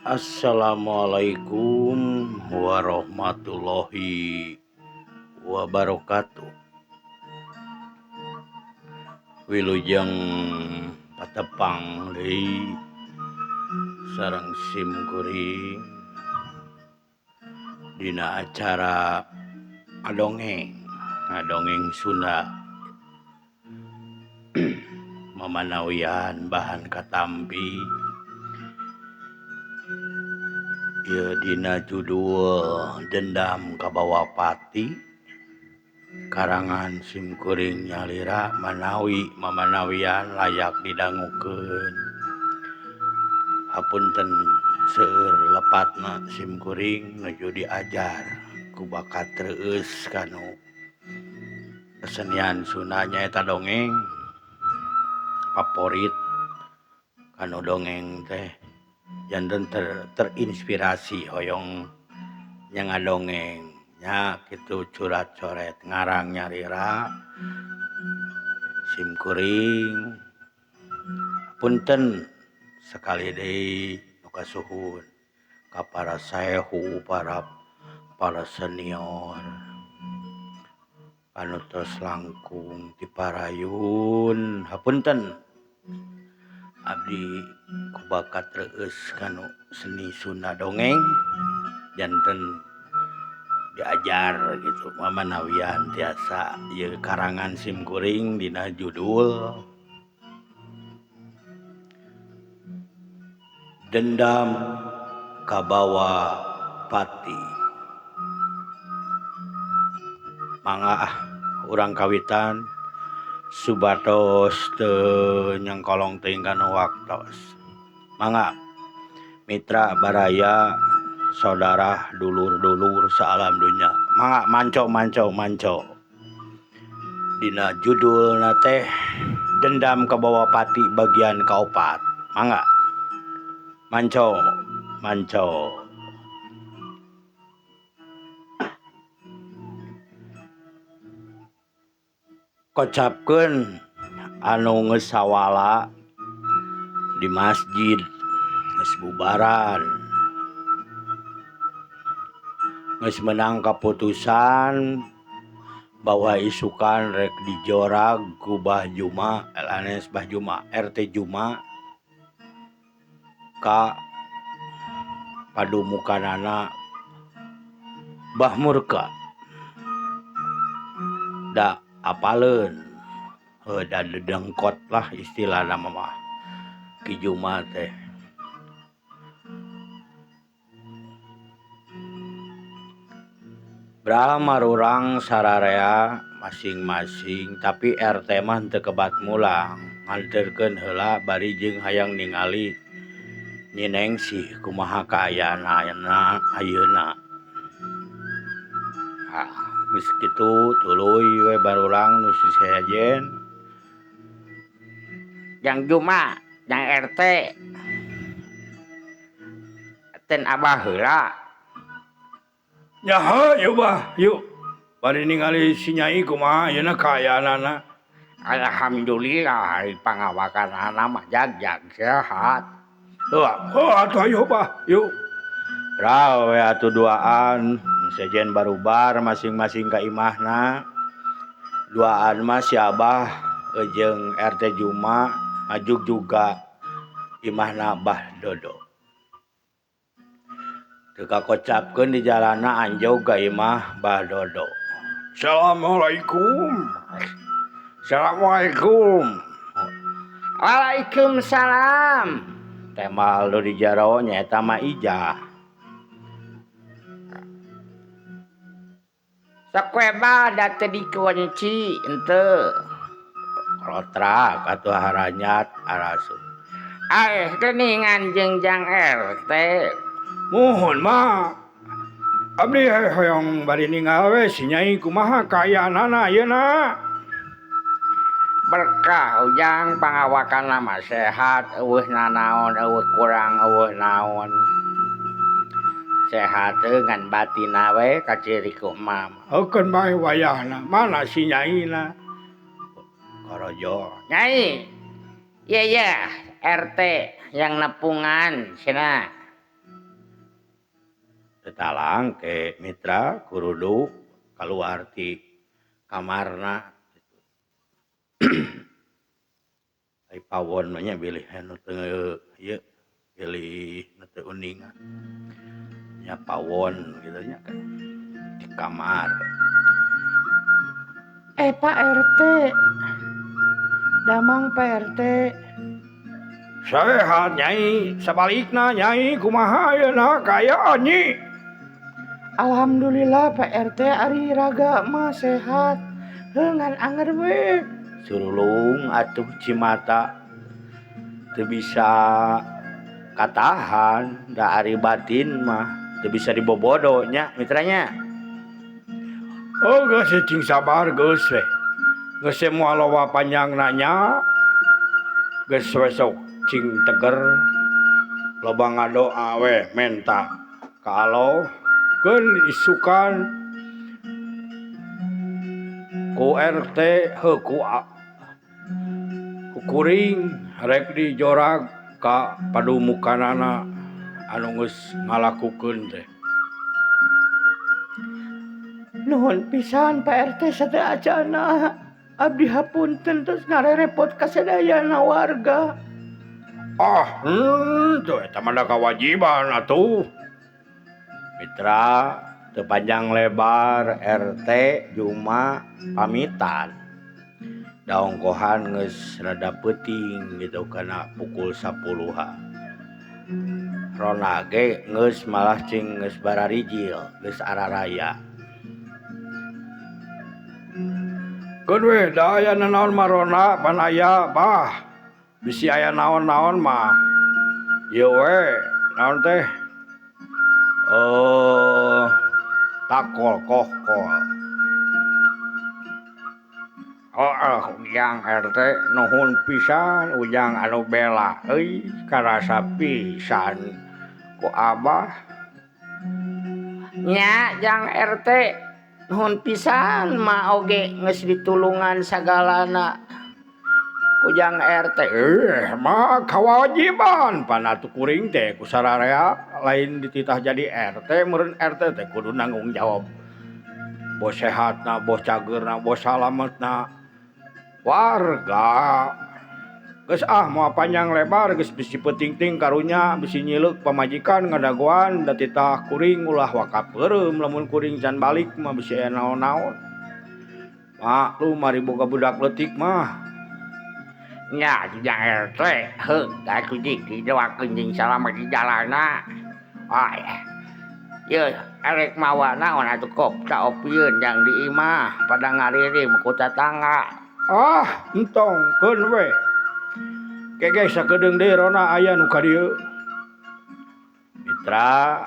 Assalamualaikum warahmatullahi wabarakatuh. Wilujeng patepang deui sareng sim kuring dina acara ngadongeng, ngadongeng Sunda mamanawian bahan katampi. Ieu dina judul Dendam Kabawa Pati karangan sim kuring nyalira manawi mamanawian layak didangukeun. Hapunten seueur lepatna sim kuring nuju diajar ku bakat reueus kanu kesenian Sunda nyaeta dongeng favorit kanu dongeng teh janten terinspirasi hoyong nya ngadongeng nya kitu curat coret ngarang nyalira sim kuring. Punten sekali deui nu kasuhun ka para saehu, para senior anu tos langkung ti parayun. Hapunten abdi ku bakat reueus kanu seni Sunda dongeng janten diajar gitu mamanawian tiasa ieu karangan sim kuring dina judul Dendam Kabawa Pati. Mangga ah urang kawitan subatos teu nyengkolong teuing kana waktos. Mangga mitra baraya saudara dulur-dulur saalam dunya. Mangga manco manco manco. Dina judulna teh Dendam Kabawa Pati bagian kaopat. Mangga manco manco. Kocapkeun anu geus sawala di masjid geus bubaran, geus meunang kaputusan bahwa isukan rek dijorag ku Bah Juma, lanes Bah Juma, RT Juma ka padumukanana Bah Murka. Da apaleun heuh da dedengkot lah istilahna mah Ki Juma teh. Brahma marurang sararea masing-masing tapi RT mah teu kebat mulang nganterkeun heula bari jeung hayang ningali Nyi Nengsih kumaha kaayaanna ayeuna. Ah geus kitu tuluy we barurang nu sesejen. Jang Juma, jang RT. Ten abah heula. Nyaho yuk bah, yuk. Bari ningali si Nyai kumaha ayeuna kaayaanana. Alhamdulillah ari pangawakanana mah jagjag sehat. Heuh, oh atuh ayo bah, yuk. Rawe atuh duaan, sejen barubar masing-masing ka imahna. Duaan mah si Abah jeung RT Juma ngajuk juga imahna Bah Dodo. Teu kakocapkeun di jalana anjog ka imah Bah Dodo. Assalamualaikum. Assalamualaikum. Waalaikumsalam. Temal nu di jero nyaeta mah Ijah. Sok we bah da teu dikunci henteu. Rotrak atuh haranyat arasup. Aeh geuningan jeung jang RT. Muhun mah. Abdi hoyong bari ningal we si Nyai kumaha kaayaanana ayeuna. Berkah ujang pangawakanna mah sehat eueuh nanaon eueuh kurang eueuh naon. Sehat ngan batinna we kaciri ku emak. Heukeun bae wayahna, mana si Nyaina? Korojo. Nyai. Iya ya, RT yang nepungan cenah. Tetalang ke mitra kurudu kaluar ti kamarna. Ai pawon mah nya bilih anu teu ieu bilih nu teu uninga. Nya pawon kitu nya di kamar. Pak RT. Damang Pak RT. Sehat Nyai, sabalikna Nyai kumaha ayeuna kaayaan Nyi? Alhamdulillah Pak RT ari raga mah sehat. Heuh ngan anger we. Surulung atuh cimata teu bisa katahan da ari batin mah teu bisa dibobodo nya mitranya. Oh geus cing sabar geus we. Geus moal loba panjangna nya. Geus we sok cing teger loba ngadoa we menta ka Allah keun isukan ku RT heuh ku kuring rek dijorag ka padumukanana anu geus ngalakukeun teh. Nuhun pisan Pak RT sateuacana. Abdi hapunten terus ngarerepot ka sadayana warga. Ah, tuh eta mah da kawajiban atuh. Mitra teu panjang lebar RT Juma pamitan. Daongkohan geus rada peuting gitu kana pukul 10-an. Rona ge geus malah cing geus bararijil, geus araraya. Keun we da aya nanaon mah Rona pan aya bah. Bisi aya naon-naon mah. Ieu we naon teh? Oh, takol kohkol. Oh, Ujang RT nuhun pisan Ujang anu bela euy karasa pisan ku Abah. Nya Jang RT nuhun pisan ma oge geus ditulungan sagalana ku Jang RT. Mah kawajiban pan atuh kuring teh ku sararea lain dititah jadi RT meureun RT teh kudu nanggung jawab. Bos sehatna, bos cageurna, bos salametna warga. Geus ah moal panjang lebar geus bisi peuting-ting karunya bisi nyileuk pamajikan ngadagoan da titah kuring ulah waka peureum lamun kuring can balik mah bisi aya naon-naon. Maklum ari boga budak leutik mah. Nya Jang RT heuh atuh didoakeun jeung salamet di jalana. Ah, yeuh erek mawa naon atuh kop kaopieun jang di imah pada ngaririm ku tatangga. Ah, entong keun we. Kege sakedeung deui Rona aya nu ka dieu. Mitra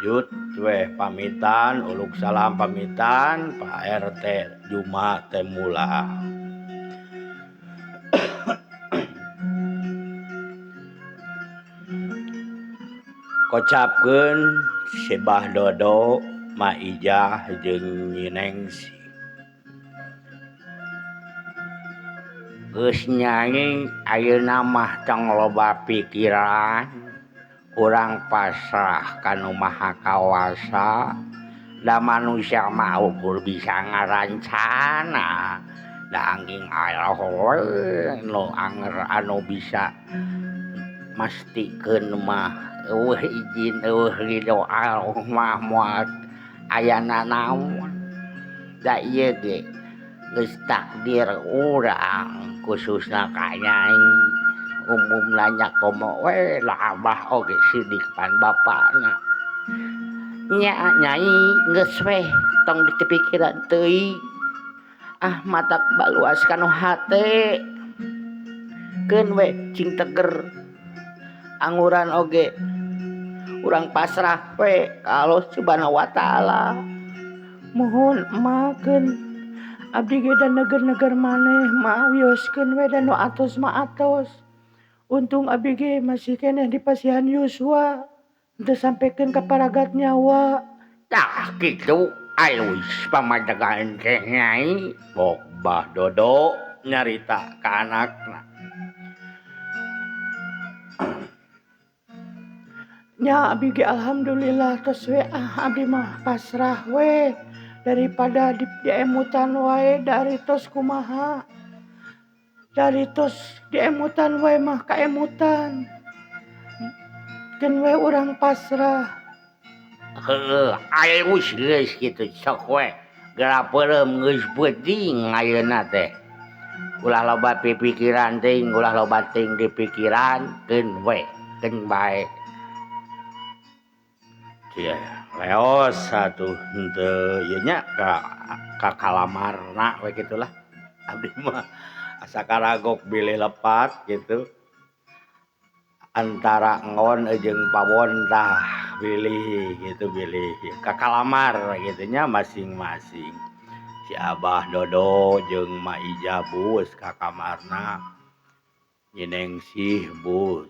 jut we pamitan uluk salam pamitan Pak RT Juma teh mulang. Kocapkeun si Bah Dodo, Ma Ijah jeung Nyi Nengsi. Geus nyanyi ayeuna mah tong loba pikiran, urang pasrah ka Nu Maha Kawasa. Da manusia mah ukur bisa ngarancana, da anging Allah we nu anger anu bisa mastikeun mah eueuh izin eueuh ridho Allah mah moal aya nanaon. Da ieu ge geus takdir urang khususna ka Nyai umumna nya komo we lah Abah oge sidik pan bapana. Nya Nyai geus we tong dipikiran teuing. Ah matak baluas kanu hate. Keun we cing teger. Anguran oge urang pasrah we ka Allah Subhanahu wa taala. Mohon makeun abdi ge da neger-neger maneh mah wioskeun we da nu atos mah atos. Untung abdi ge masih keneh di pasihan yuswa teu sampekeun ka paragat nyawa. Tah kitu alus pamadegan teh Nyai. Bok Bah Dodo nyarita ka anakna. Nya abi ge alhamdulillah tos we ah abdi mah pasrah we daripada diemutan wae dari tos kumaha. Dari tos diemutan wae mah kaemutan. Keun we urang pasrah. Heueuh, alus geus kitu sok we. Geura peureum geus peuting ayeuna teh. Ulah loba pipikiran teuing, ulah loba teuing dipikiran, keun we, keun bae. Cie, leos atuh henteu ieu nya ka kalamarna we kitulah. Abdi mah asa karagok bilih lepat gitu. Antara ngon jeung pawon tah bilih gitu bilih ka kalamar gitu nya masing-masing. Si Abah Dodo jeung Ma Ija bus ka kamarna. Nyi Nengsih bus.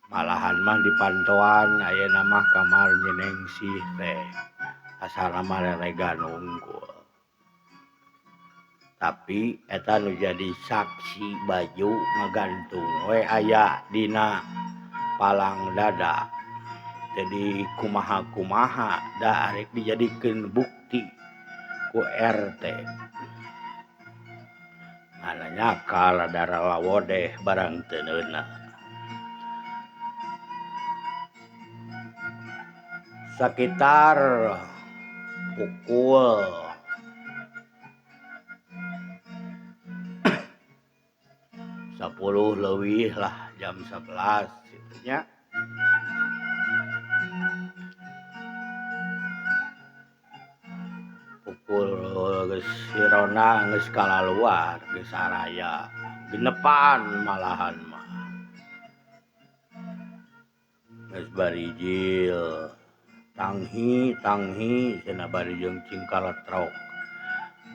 Malahan mah dipantoan ayeuna mah kamar Nyi Nengsih teh. Asana mah reregan unggul. Tapi eta nu jadi saksi baju ngagantung we aya dina palang dada. Jadi kumaha-kumaha da arek dijadikeun bukti ku RT. Ngananya kala darah lawodeh barang teu neunah. Sakitar pukul 10 leuwih lah, jam 11 gitu nya. Pukul geus sirona geus kalaluar, geus saraya, genepan malahan mah. Geus barijil, tanghi tanghi cenah bari jeung cingkaletrok.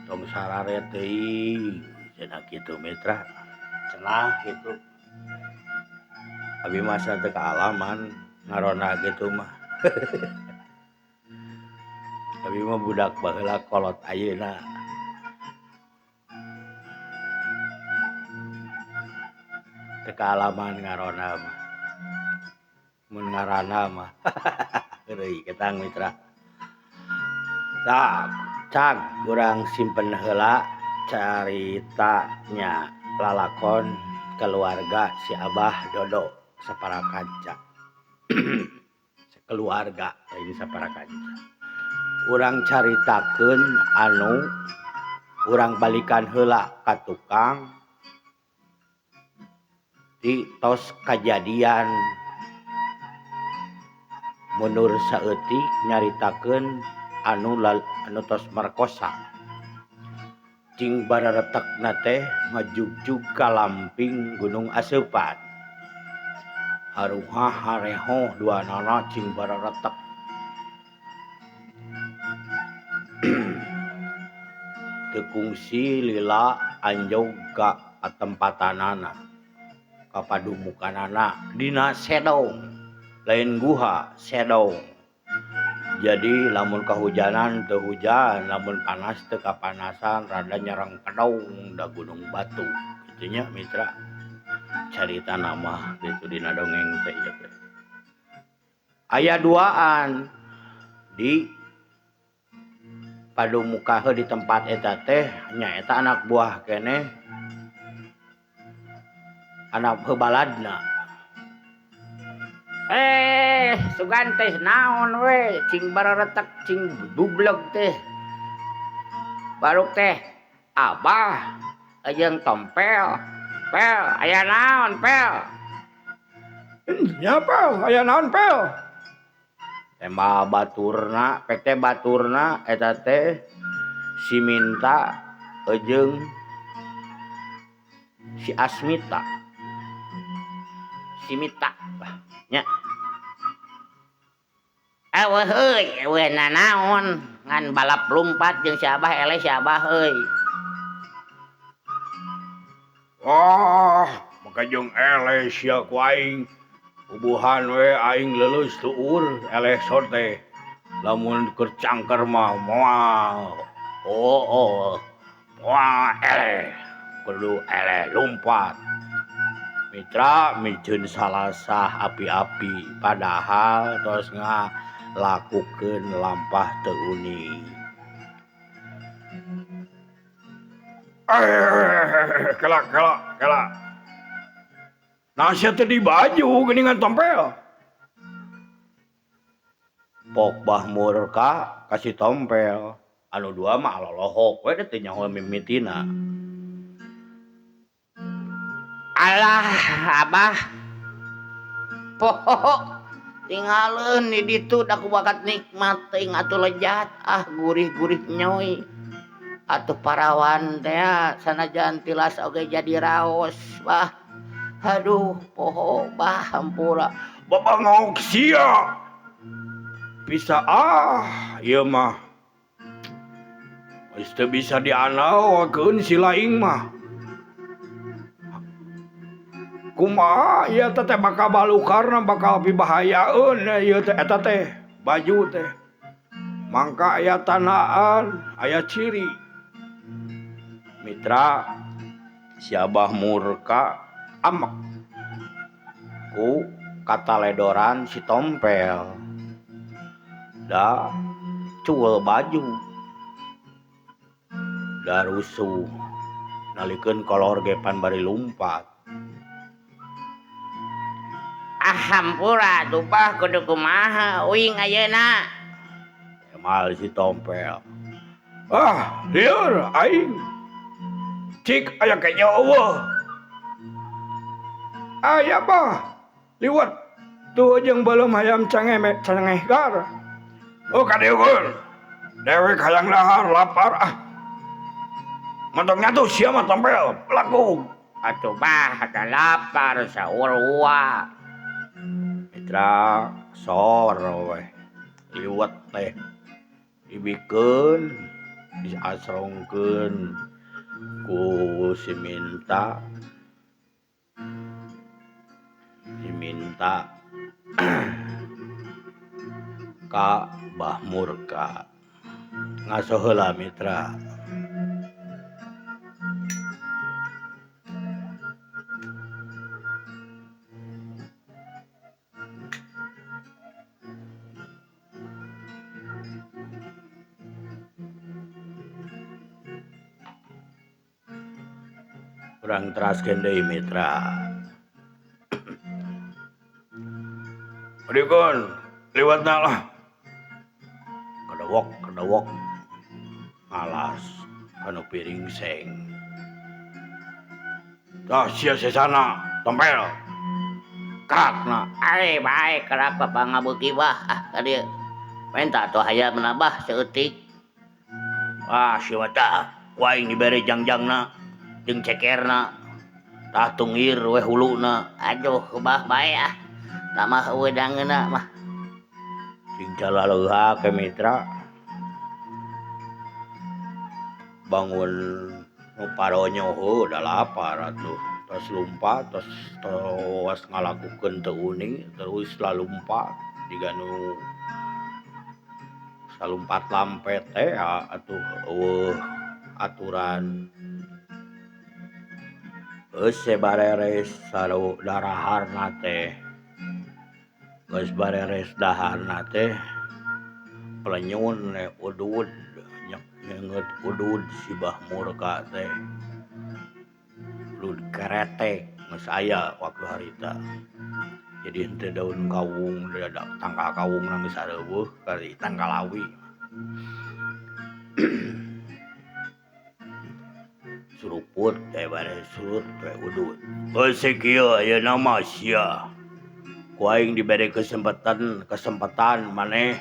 Tong sarare teuing cenah kitu mitra. Cenah kitu. Abi mah asa teu kaalaman ngarona kitu mah. Abi mah budak baheula kolot ayeuna. Teu kaalaman ngarona mah. Mun ngaranna mah. Heureuy ketang mitra. Tah, cag urang simpen heula caritanya lalakon keluarga si Abah Dodo saparakanca. Sekeluarga lain saparakanca. Urang caritakeun anu urang balikan heula ka tukang di tos kajadian mundur saeutik nyaritakeun anu tos merkosa. Cing bararetekna teh ngajugjug ka lamping Gunung Aseupan. Haruhah harehoh duanana cing bararetek. Teu kungsi lila anjog ka patempatanana, ka padumukanana dina sedong, lain guha sedong. Jadi lamun kahujanan teu hujan, lamun panas teu kapanasan, rada nyerang kedong da gunung batu. Kitu nya mitra. Carita nama kitu dina dongeng teh ieu teh. Aya duaan di padumuka heuh di tempat eta teh nyaeta anak buah keneh anak heuh baladna. Sugan teh naon we cing bareretek cing bubleg teh. Baruk teh Abah jeung tompel. Pel, aya naon pel? Nya pel, aya naon pel? Tembak baturna, pek teh baturna eta teh si Minta jeung si Asmita. Si Mita lah nya. Eueuh euy, eueuh nanaon ngan balap lumpat jeung si Abah eleh si Abah euy. Wah, maka jeung eleh sia ku aing. Ubuhan we aing leuleus tuur eleh sote. Lamun keur cangker mah moal. Oh, oh. Moal eleh. Kudu eleh lumpat. Mitra miceun salasah api-api padahal tos ngalakukeun lampah teu uning. Kela kela kela. Nah sia teh di baju geuningan tompel. Pok Bah Murka ka si tompel. Anu dua mah lolohok we teu nyaho mimitina. Alah abah. Poho tingaleun di ditu da ku bakat nikmat teuing atuh lejat ah gurih-gurih nyoy. Atuh parawan teh sanajan tilas oge jadi raos bah. Aduh poho bah hampura. Babangok sia. Bisa ah ieu mah. Geus teu bisa dianaokeun si laing mah. Kumaha ieu teh bakal balukarna bakal pibahayaeun ieu teh eta teh baju teh. Mangka aya tandaan, aya ciri. Mitra si Abah Murka amek ku kataledoran si tompel. Da cuel baju. Da rusuh nalikeun kolor ge pan bari lumpat. Ah hampura atuh bah kudu kumaha uing ayeuna. Emal si tompel. Ah, lieur aing. Cik aya kejo eueuh. Aya bah. Liwat tuh jeung beuleum hayam cangeme cangehgar. Oh kadieukeun. Dewek hayang dahar lapar ah. Mantong nyatu sia mah tompel laku. Atuh bah da lapar saur uwa. Mitra sor weh liwet teh dibikeun diasrongkeun ku si Minta. Si Minta ka Bah Murka. Ngaso heula mitra. Urang teraskeun deui mitra. Adikeun liwatna lah. Kedewok kedewok ngalas kanu piring seng. Tah sia sesana tompel. Kerakna. Ari bae kerak pangabeuki bah ah ka dieu. Menta atuh hayamna bah saeutik. Ah sia mah tah ku aing dibere jangjangna jeung cekerna. Tah tunggir we huluna. Aduh bah bae ah. Tambah eueuh dangeuna mah. Sing calaleuha ke mitra. Bangun nu paronyo heuh da lapar atuh. Tos lumpat, tos tos ngalakukeun teu uning terus lalumpat jiga nu salumpat lampet teh atuh eueuh aturan. Geus bareres saru daraharna teh. Geus bareres daharna teh pelenyun udud nyenget udud si Bah Murka teh. Udud keretek geus aya waktu harita. Jadi henteu daun kawung, tangkal kawungna geus areuweuh kali tangkal awi. Suruput teh bare surut teh udud. Geus kieu ayeuna mah sia. Ku aing dibere kesempatan maneh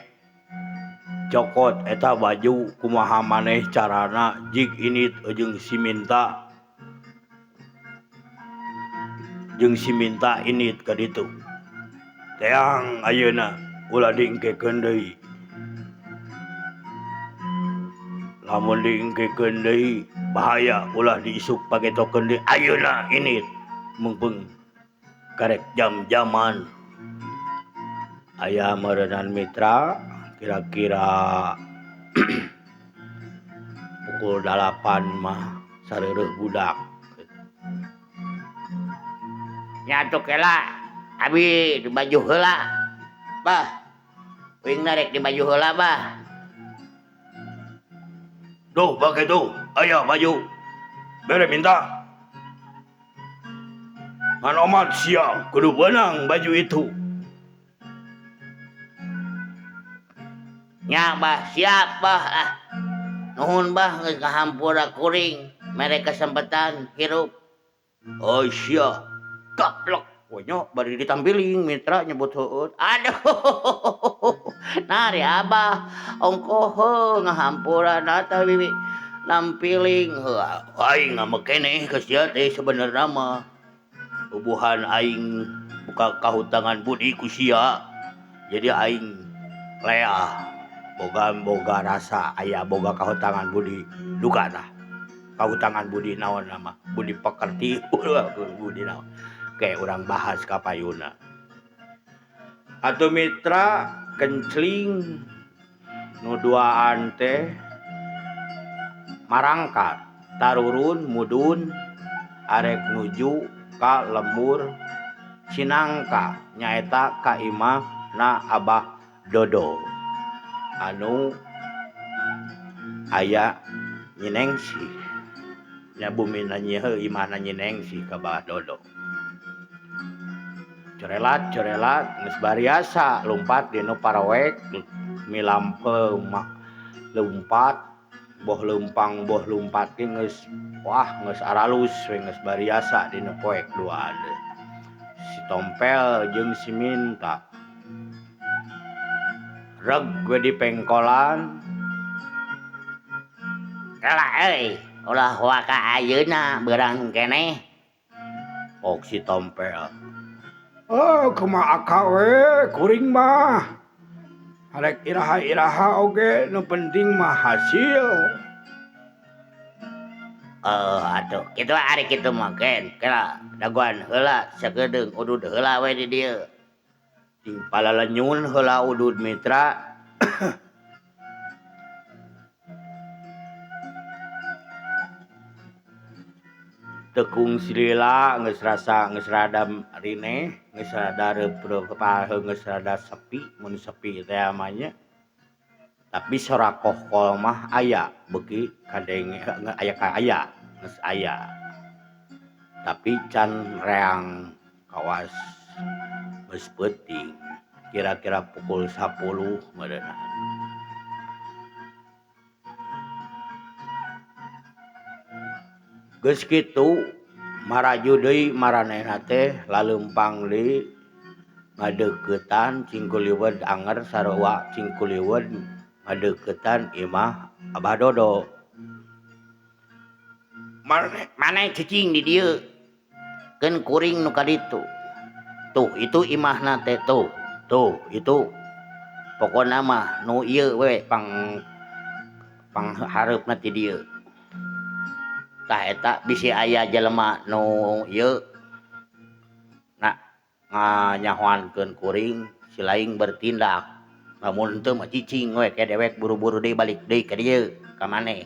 cokot eta baju kumaha maneh carana jig init jeung si Minta. Jeung si Minta init ka ditu. Teang ayeuna ulah diengkekeun deui. Lamun diengkekeun deui bahaya ulah diisuk pagetokeun deui ayeuna init mungpeung karek jam-jaman. Aya meureunan mitra kira-kira pukul 8 mah sareureuh budak. Nya atuh kela abi di baju heula. Bah. Uing rek di baju heula, Bah. Duh, bake tuh, aya baju. Bere minta. Ngan omat sia kudu beunang baju itu. Nya Bah, siap Bah ah. Nuhun Bah geus ngahampura kuring mere kesempatan hirup. Oh sia, gaplek we nya bari ditampiling mitra nyebut heueut. Aduh. Nah ari Abah ongkoh heuh ngahampura teh bibi nampiling heuh. Aing ngambek keneh ka sia teh sabenerna mah. Bubuhan aing buka kahutangan budi ku sia. Jadi aing leah boga rasa aya boga kahutangan budi duka tah. Kahutangan budi naon mah budi pekerti budi naon. Kayak urang bahas ka payuna. Atuh mitra kencling nu duaan teh marangkat tarurun mudun arek nuju ka lembur Cinangka nyaeta ka imah na Abah Dodo anu aya Nyinengsih nya bumina nyieu imahna Nyinengsih ka Abah Dodo. Corelat corelat geus bariasa lumpat dinu parowek milampe lumpat boh leumpang boh lumpat ge geus wah geus aralus we geus bariasa dinu poek duaan teh. Si Tompel jeung si Minta. Reg we di pengkolan. Kela euy, ulah waka ayeuna beurang keneh. Ok si Tompel. Oh, kumaha aka we kuring mah. Arek iraha-iraha oge nu penting mah hasil. Oh, atuh kitu ari kitu mah ken. Kela dagoan heula sakedeung udud heula we di dieu. Ting palalenyun heula udud mitra. Tekung silila geus rasa geus rada rineh, geus rada reup-reup geus rada sepi, mun sepi teh mah nya. Tapi sora kohkol mah aya beuki kadenge aya ka aya, geus aya. Tapi can reang kawas geus peuting, kira-kira pukul 10 meureunna. Geus kitu maraju deui maranehna teh laleumpang deui ngadeuketan Cingkuliwet anger sarua Cingkuliwet ngadeuketan imah Abah Dodo. Maneh cicing di dieu keun kuring nu ka ditu. Tuh itu imahna teh tuh. Tuh itu pokona mah nu ieu we pang panghareupna ti dieu. Tah eta bisi aya jelema nu ieu na nganyahoankeun kuring si laing bertindak. Lamun teu mah cicing we ke dewek buru-buru deui balik deui ka dieu ka maneh.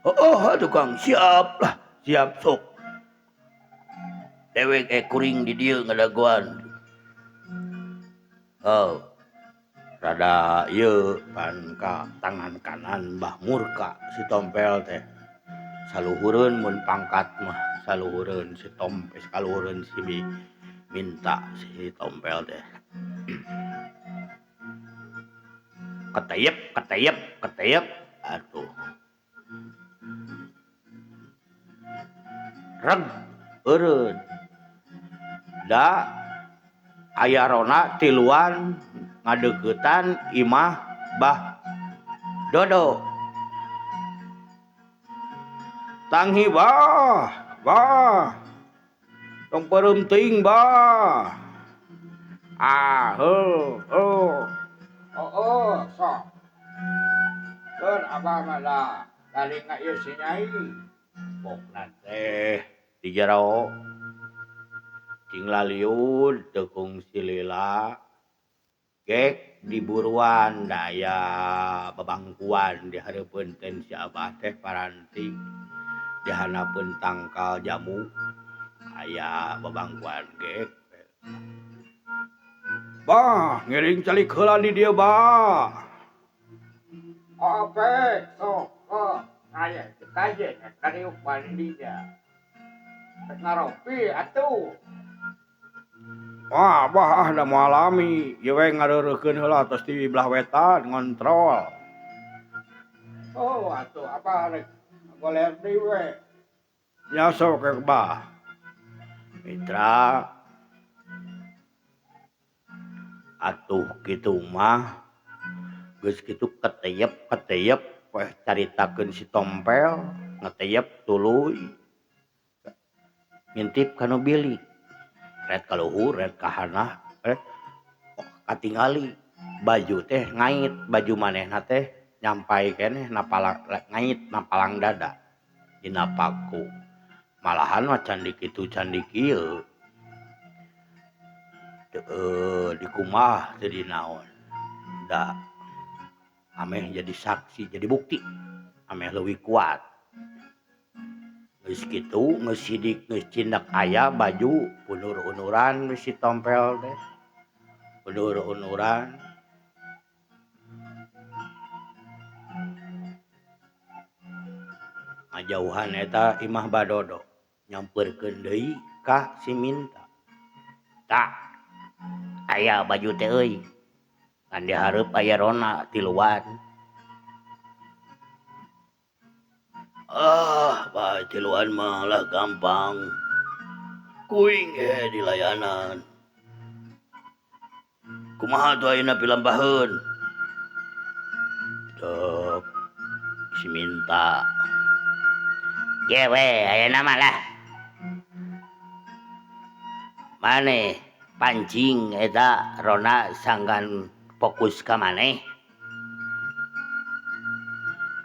Heueuh atuh Kang, siap lah, siap sok. Dewek kuring di dieu ngadagoan. Oh. Rada ieu pan ka tangan kanan Bah Murka si Tompel teh. Saluhureun mun pangkat mah, saluhureun si Tompel, saluhureun si Minta si Tompel teh. Keteyep, keteyep, keteyep atuh. Reg eureun. Da aya rona tiluan ngadeuketan imah Bah Dodo. Tanghi bah, bah. Tong peureum teuing bah. Ah, heuh, heuh. Oh, sok. Keun abah mah da dalinga ieu si Nyai. Pokna teh di jero cing laliud teu kungsi lila. Gek di buruan da aya babangkuan di hareupeun ten si abah teh paranti. Di handapeun tangkal jamu aya. Aya babangkuan ge. Bah, ngiring calik heula di dieu, Bah. Ope, sok, oh, aya kajen kariuk dinya. Rek ngaropi atuh. Wah, bah ah da moal lami. Ieu we ngareureuhkeun heula tos di belah wetan ngontrol. Oh, atuh abah rek goler deui we. Nya sok rek bah. Mitra atuh kitu mah geus kitu keteyep-keteyep weh caritakeun si Tompel ngeteyep tuluy ngintip kana bilik ret ka luhur ret ka handap katingali baju teh ngait baju manehna teh nyampai keneh napalang ngait napalang dada dina paku malahan mah can dikitu can dikieu dikumaha teu dinaon da ameh jadi saksi jadi bukti ameh leuwih kuat geus kitu geus sidik geus cindak aya baju unur-unuran si Tompel teh unur-unuran ngajauhan eta imah Badodo nyamperkeun deui ka si Minta tah aya baju teh euy ngan dihareup aya rona tiluan. Ah, bah tiluan mah lah gampang. Kuing ge dilayanan. Kumaha tuh ayeuna pilampaheun? Cek si Minta. Ge we ayeuna mah lah. Maneh pancing eta rona sangkan fokus ka maneh.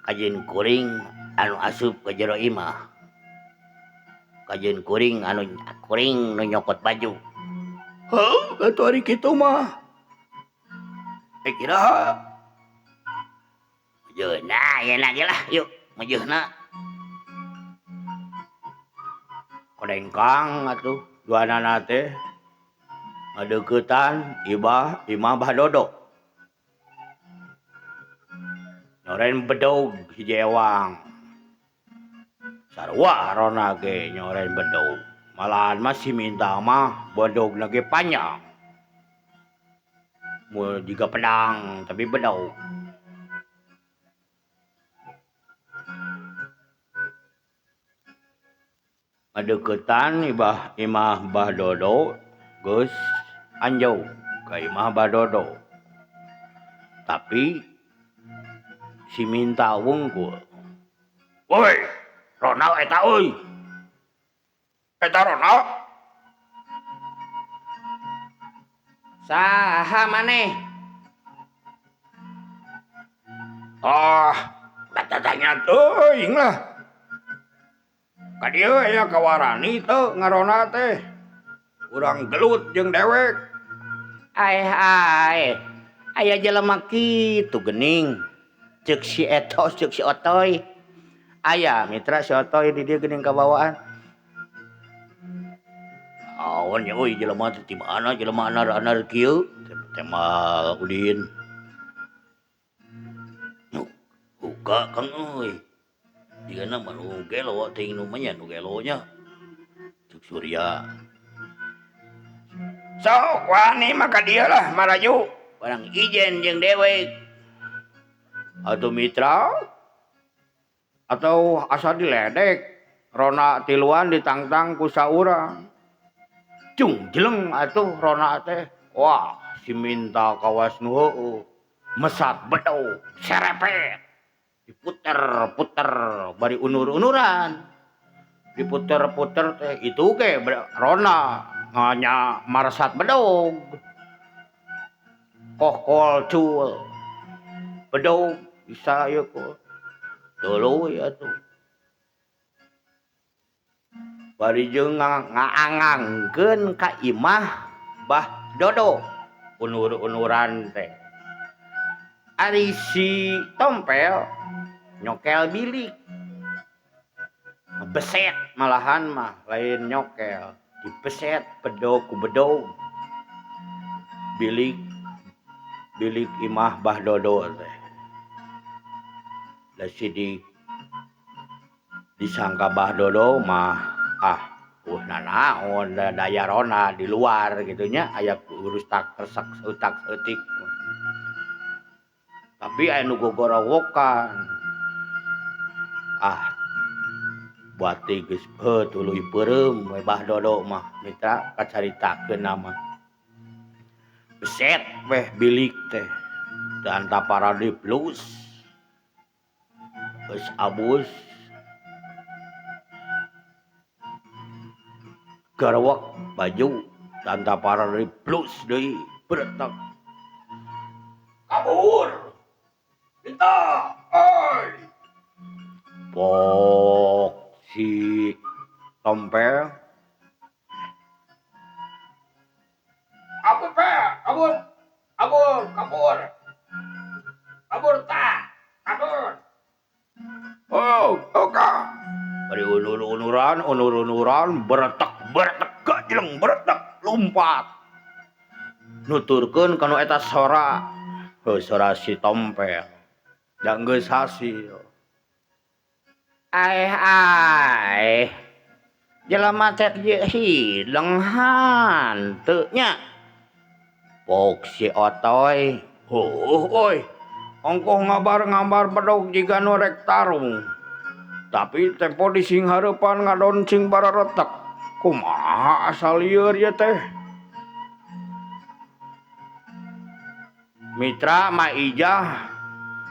Kajeun kuring anu asup ka jero imah. Kajeun kuring anu kuring nu nyokot baju. Heuh, atuh ari kitu mah. Kira. Mejeuna ayeuna ge lah, yuk mejeuna. Kodengkang atuh duanana teh. Ngadeuketan ibah imah Bah Dodo. Nyoren bedog hiji ewang. Sarua rona ge nyoren bedog. Malahan mah si Minta mah bedogna ge panjang. Mun jiga pedang tapi bedog. Ngadeuketan ibah imah Bah Dodo geus anjog ka imah Bah Dodo. Tapi si Minta wungkul. Woi, Ronald eta euy. Eta Ronald. Saha maneh? Ah, tatanya teuing lah. Ka dieu aya kawarani teu ngarona teh. Urang gelut jeung dewek. Aeh aeh. Aya jelema kitu geuning. Ceuk si Eto, ceuk si Otoy. Aya mitra si Otoy di dieu geuning kabawaan. Awan nya euy jelema teh ti mana jelema anar-anar kieu? Temal Udin. Buka Kang euy. Jigana mah nu gelo teuing nu mah nya nu gelo nya. Ceuk Surya. Sok wani mah ka dieu lah maraju. Barang ijen jeung dewek. Atau mitra atau asa diledek rona tiluan ditangtang ku saurang. Cung jeleng atuh rona teh. Wah, si Minta kawas nu heueuh. Mesat bedog serepet. Diputer-puter bari unur-unuran. Diputer-puter teh itu ge rona nganya marsat bedog. Kohkol cul. Bedog bisa ieu ku. Tuluy atuh. Bari jeung ngaangangkeun ka imah Bah Dodo. Unur-unuran teh. Ari si Tompel nyokel bilik. Beset malahan mah lain nyokel. Dipeset bedog ku bedog bilik bilik imah Bah Dodo teh. Da sidik disangka Bah Dodo mah ah nanaon da daya ronda di luar gitu nya aya urus tak resek seutak seutik. Tapi aya nu gogorowokan. Ah buati geus heuh tuluy peureum we Bah Dodo mah mitra kacaritakeun mah. Beset weh bilik teh teu antapara deui plus. Geus abus garewek baju tantapara deui plus deui beretek. Kabur. Minta oi. Pok si tompel. Kabur pe, kabur. Kabur, kabur. Kabur ta, kabur. Oh, oka. Bari unur-unuran, unur-unuran, beretek, beretek, gajleng, beretek, lompat. Nuturkeun kanu eta sora. Heuh sora si tompel. Da geus hasil. Aeh aeh. Jelema teh hideng hanteu nya. Pok si Otoy. Heuh euy. Ongkoh ngabar-ngabar bedog jiga nu rek tarung. Tapi tempo di sing hareupan ngadon cing bararetek. Kumaha asal lieur ieu teh? Mitra Ma Ijah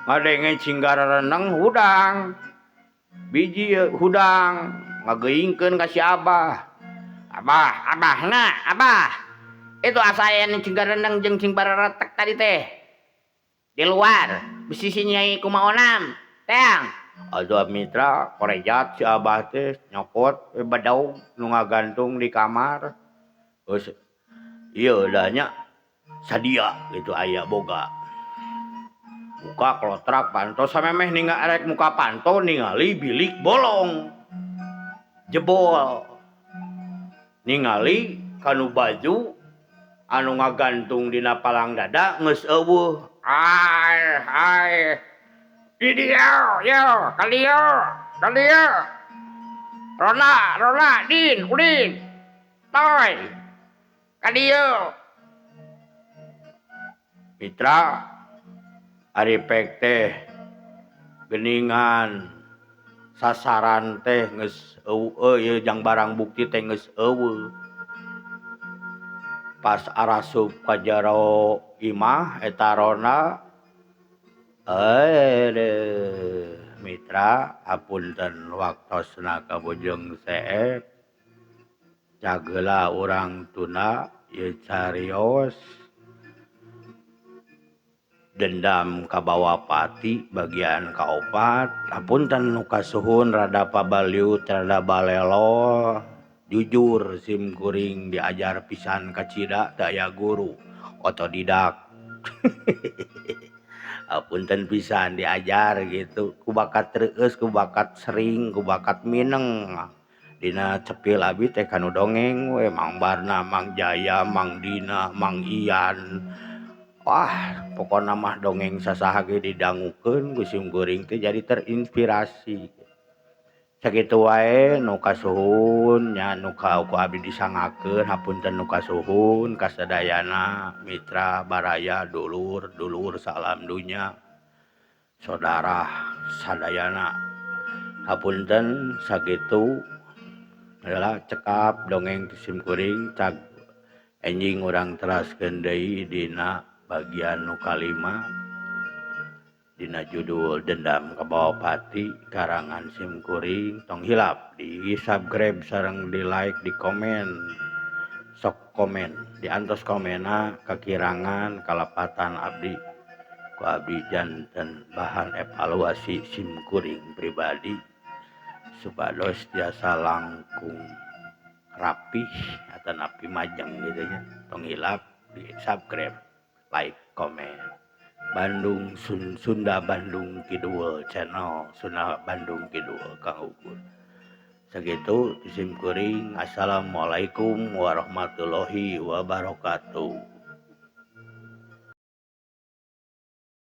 ngadenge cing garareneng hudang. Biji hudang ngageuingkeun ka si Abah. Abah, abahna, abah. Itu asa aya nu cing gareneng jeung cing bararetek tadi teh. Di luar, bisi si Nyai kumaonam. Teang. Aduh mitra korejat si Abah teh nyokot bedog nu ngagantung di kamar. Geus ieu da nya sadia gitu aya boga. Buka klotrak panto samemeh ningal rek muka panto ningali bilik bolong. Jebol. Ningali kanu baju anu ngagantung dina palang dada geus eueuh. Ai ai. Di dieu, yo, ka dieu, ka dieu. Rona, Rona, Din, Udin. Toy. Ka dieu. Mitra ari pek teh geuningan sasaran teh geus eueuh ieu jang barang bukti teh geus eueuh. Pas arasup ka jero imah eta ronda aduh mitra apunten waktosna kabujeng seep cageula urang tunda ieu carios dendam kabawa pati bagian kaopat. Apunten nu kasuhun rada pabaliut rada balelo. Jujur sim kuring diajar pisan kacida teu aya guru otodidak. Apunten pisan diajar gitu ku bakat reueus, ku bakat sering, ku bakat mineng. Dina cepil abi teh kanu dongeng we Mang Barna, Mang Jaya, Mang Dina, Mang Ian. Wah, pokona mah dongeng sasaha ge didangukeun ku sim kuring teh jadi terinspirasi. Sakitu wae nu kasuhun nya nu ku abdi disangakeun hapunten nu kasuhun kasadayana mitra baraya dulur dulur salam dunya saudara sadayana hapunten sakitu adalah cekap dongeng sim kuring cag enjing urang teraskeun deui dina bagian nu kalima dina judul Dendam Kabawa Pati karangan sim kuring. Tong hilap di subscribe sareng di like di komen sok komen diantos komena kakirangan kalepatan abdi ku abdi janten bahan evaluasi sim kuring pribadi supados tiasa langkung rapih atanapi majeng gitu nya. Tong hilap di subscribe like komen. Bandung Sunda Bandung Kidul channel Sunda Bandung Kidul Kang Ukur. Sakitu ti sim kuring. Assalamualaikum warahmatullahi wabarakatuh.